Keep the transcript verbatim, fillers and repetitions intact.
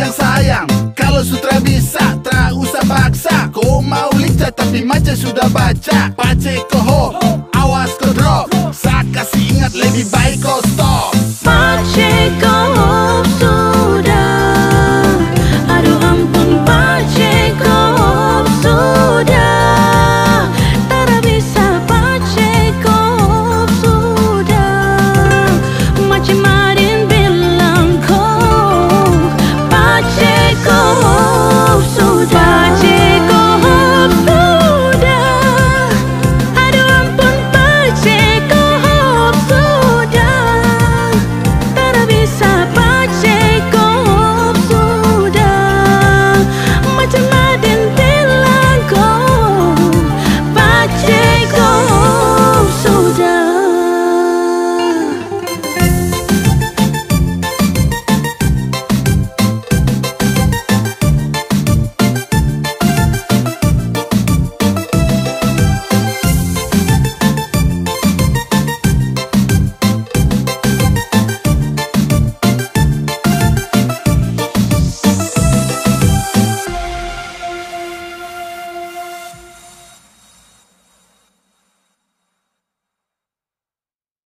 yang sayang. Kalau su tra bisa, tra usah paksa. Ko mau lincah tapi mace sudah baca. Pace ko ho, awas ko drop. Sa kasih ingat, lebih baik ko stop. Pace ko sudah. Aduh ampun, pace ko sudah. Tara bisa pace ko sudah. Mace marin bilang ko pace ko sudah.